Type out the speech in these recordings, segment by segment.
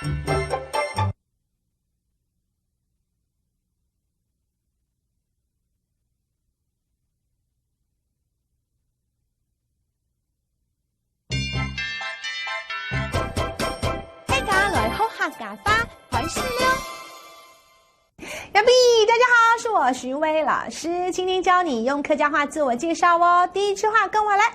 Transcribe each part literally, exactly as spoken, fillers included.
大家來學客家話，開始了。呀比，大家好，是我徐薇老師，今天教你用客家話自我介紹哦。第一句話跟我來，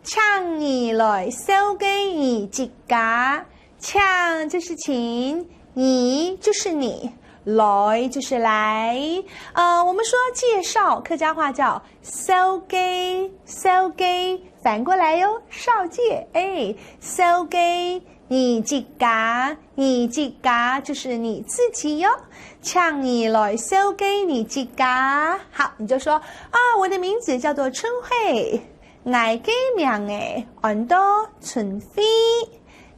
請你來紹介你自家。請就是請，你就是你，來就是來。呃，我們說介紹，客家話叫紹介，紹介，反過來喲，紹介，哎，紹介你自家，你自家就是你自己喲。請你來紹介你自家。好，你就說，啊，我的名字叫做春惠，𠊎个名仔安到春惠。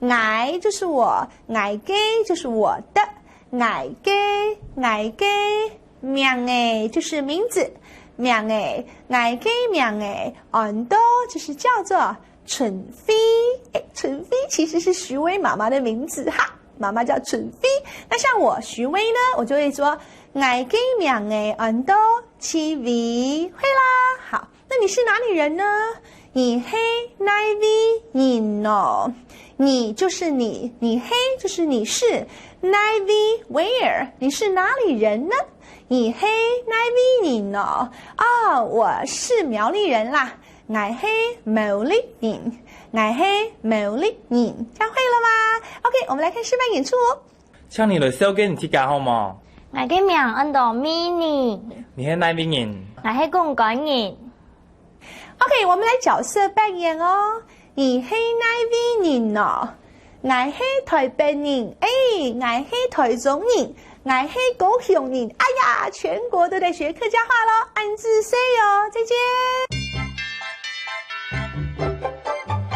𠊎就是我，𠊎个就是我的，𠊎个，𠊎个，名仔就是名字，名仔，𠊎个名仔安到就是叫做春惠。哎，春惠其實是徐薇媽媽的名字哈，媽媽叫春惠。那像我徐薇呢，我就會說，𠊎个名仔安到志薇，會啦。好，那你是哪裡人呢？你係哪位人呢？你就是你，你係就是你是，哪位，where，你是哪裡人呢？你係哪位人呢？哦，我是苗栗人啦，𠊎係苗栗人，𠊎係苗栗人，這樣會了嗎？OK，我們來看示範演出哦。請你來紹介你自家好無？𠊎个名安到美麗。你係哪位人？𠊎係公館人。OK，我們來角色扮演哦。你係哪位人呢？𠊎係台北人，哎，𠊎係台中人，𠊎係高雄人。哎呀，全國都在學客家話咯，恁仔細哦，再見。